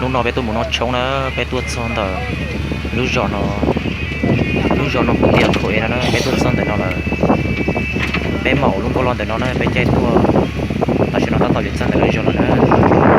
Hnub no peb tuaj mus noj tshoob na, peb tuaj txog ntawm lub zos no, lub zos no kuv tias Khau E no na, peb tuaj txog ntawm no lawm. Peb mam ua lub nkuaj loj ntawm no na, peb caij tuaj, tam sim no tab tom yuav txog ntawm lub zos lawm na.